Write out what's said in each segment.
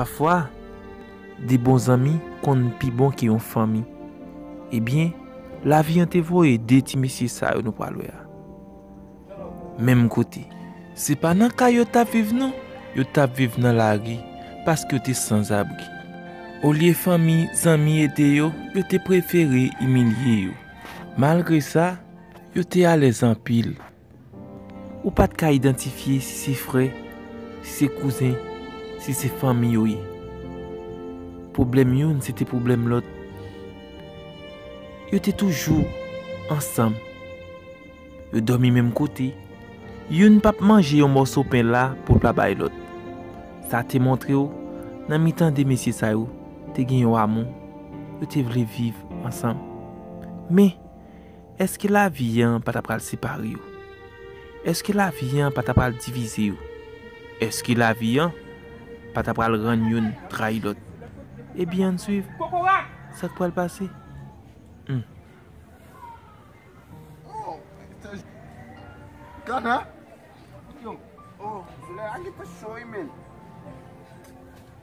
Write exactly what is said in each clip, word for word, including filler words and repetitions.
Pafwa, de bon zanmi konn pi bon ke yon fanmi. Ebyen, lavi an te voye de ti mesye sa yo nou pral wè a. Menm kote. Se pa nan kay yo t ap viv non, yo t ap viv nan lari, paske yo te sanzabri. Olye fanmi, zanmi ede yo, yo te prefere imilye yo. Malgre sa, yo te alèz anpil. Ou pa t ka idantifye si se frè, si se kouzen, si se fanmi yo ye. Pwoblèm youn se te pwoblèm lòt. Yo te toujou ansanm. Yo dòmi menm kote. Youn p ap manje yon mòso pen la pou l pa bay lòt. Sa te montre w, nan mitan de mesye sa yo, te gen yon amou. Yo te vle viv ansanm. Men, èske lavi an pa ta pral separe yo? Èske lavi an pa ta pral divize yo? Èske lavi an pa ta pral rann youn trayi lòt? Ebyen, ann swiv sa k pral pase. Hmm. Ghana? Yo. Oh, Zule, I get the show, man.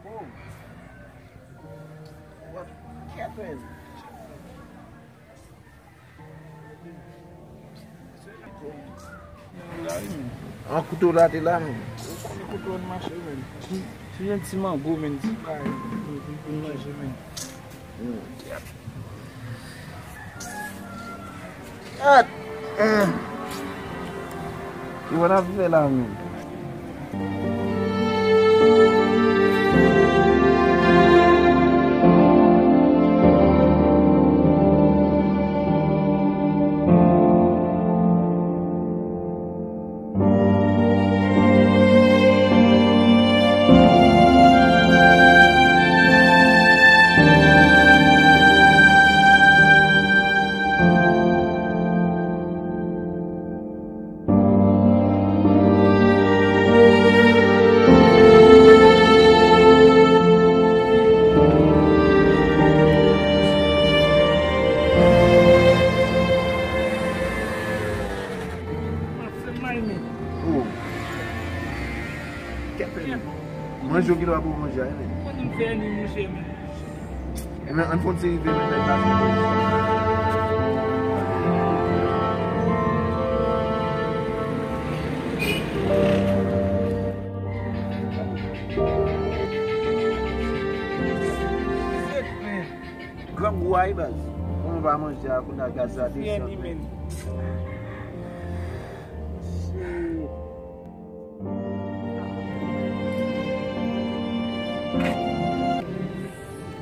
Oh. What happened? An kouto la te la, men. Ou konnen kouto an mache, men. Ti, ti jen ti mango, men, ti bagay pou, pou, pou n manje, men. Gad! Ki wè n ap fè la, men? Manje w gen dwa pou w manje a, men. Mwen menm fè ni manje, men. Ebyen, ann fè yon ti rive nan lè pase. Grangou a wi baz. Kòman w pa manje a, kounye a gaz la desann, men.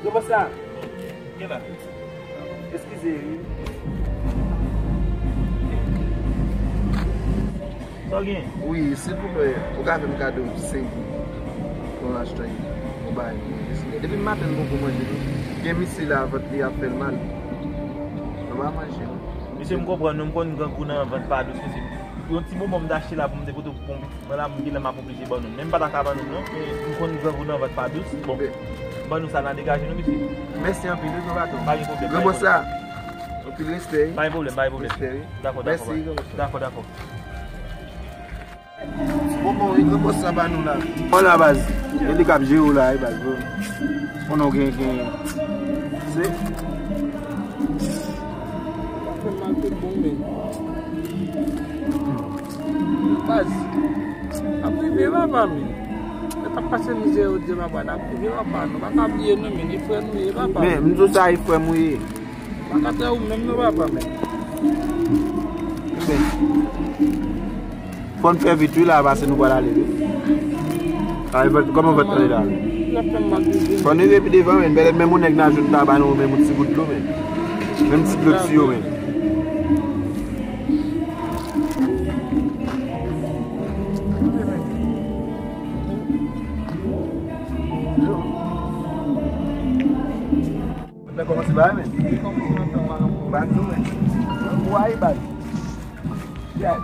Kòman sa? Gen la. Eskize wi. Sa w gen? Wi, silvouplè, ou ka fè m kado senk goud pou m achte yon bagay pou mwen, mesye. Depi maten m poko manje non. Gen misye la, vant li ap fè l mal. Mwen pa manje non. Mesye, m konprann nou, m konn grangou nan vant pa dous, mesye. Yon ti bonbon m t achte la pou m te pote pou mwen la, m genlè m ap oblije ban nou l. Men m pa ta ka ban nou l non, men m konn grangou nan vant pa dous. Bon, ban nou sa, n a degaje nou, mesye. Mèsi anpil wi, gran patwon. Pa gen pwoblèm, pa gen pwoblèm. Granbòs la, anpil respè wi. Pa gen pwoblèm, pa gen pwoblèm. Respè wi. Dakò, dakò. Mèsi, granbòs la. Dakò, dakò. Bon, bon, wi, granbòs sa ba nou la. Bon la, baz. E li k ap jere w la, wi, baz, bro. Konnen w gen, gen. Se. Sa fè mal tout bon, men. Baz. N ap rive, papa, men. Lè t ap pase mizè yo, di papa, n ap rive, papa. Nou pa ka bliye nou, men. E frè nou ye, papa. Men, m di w sa, e frè m ou ye. Pa ka trè ou menm non, papa, men. Men. Fò n fè vit wi la, paske nou pral ale wi. Ay, vant, kòman vant lan ye la? Fò n rive pi devan, men. Pètèt menm yon nèg nan joun ta ba nou menm yon ti gout dlo, men. Menm ti dlo ti yo, men. Mwen kòmanse bay, men. Ban nou, men. Ou a e bay. Yeah.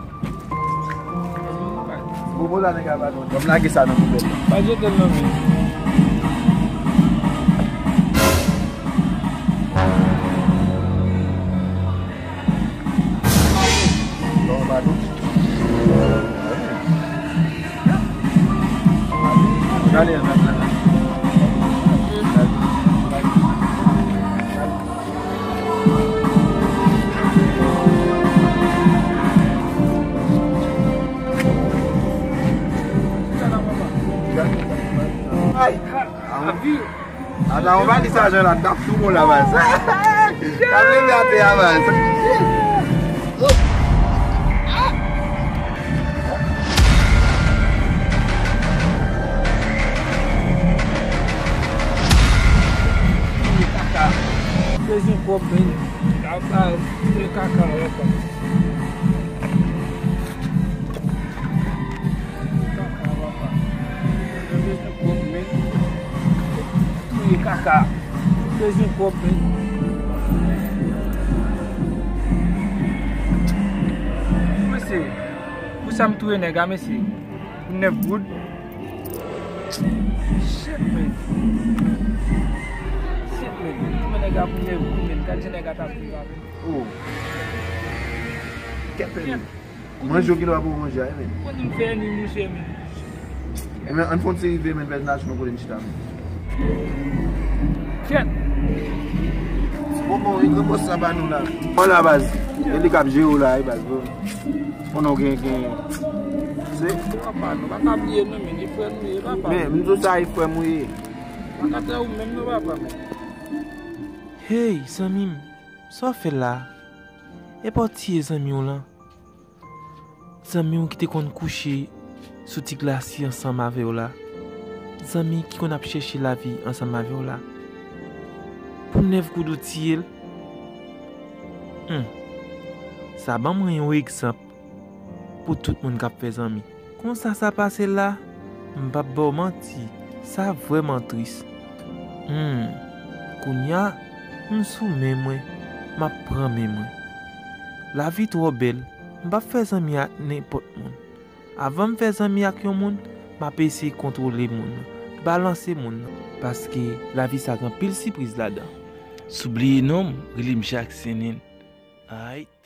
Bobo la, nèg a ba nou. Ban m lage sa nan poubèl la. Pa jete l nan men. Bon, ba nou. Gade, gade, gade. Ay, avi. Ata yon valiz lajan la, t ap tou bon la, baz. T ap leve atè a, baz. Kaka. Bezwen kòb, men. Kaka, kaka, kaka. Kaka, papa. Mwen bezwen kòb, men. Touye kaka. Mwen bezwen kòb, men. Mesye, pou sa m touye nèg la, mesye. Pou nèf goud. Shit, men. Shit, men. Touye nèg la pou nèf goud, men. Gad jan nèg la t ap viv avè m. Oh. Kèt, men. Manje w gen dwa pou w manje a, men. Kote m fè ni mouche, men. E men, ann fè yon ti rive, men, pèsonaj nou kote n chita, men. Kèt. Bon, bon, e granpòs sa ba nou la. Bon la, baz. E li k ap jere w la, e baz, bro. Konnen w gen, gen. Se. Papa, nou pa ka bliye nou, men, e frè nou ye, papa. Men, m di w sa, e frè m ou ye. Pa ka trè ou menm, non, papa, men. Hey, zanmi m, sa w fè la? E pa w tiye zanmi w lan? Zanmi w ki te konn kouche sou ti glasi ansanm avè w la. Zanmi ki konn ap chèche lavi ansanm avè w la. Pou nèf goud ou tiye l? Hmm. Sa ban mwen yon egzanp pou tout moun k ap fè zanmi. Konsa sa pase la, m p ap ba w manti, sa vrèman tris. Hmm. Kounye a, m sou men mwen, m ap pran men mwen. Lavi twò bèl, m p ap fè zanmi ak nenpòt moun. Avan m fè zanmi ak yon moun, m ap eseye kontwole moun nan, balanse moun nan, paske lavi sa gen anpil sipriz ladan. Si w bliye non m, rele m Jackson. Alright.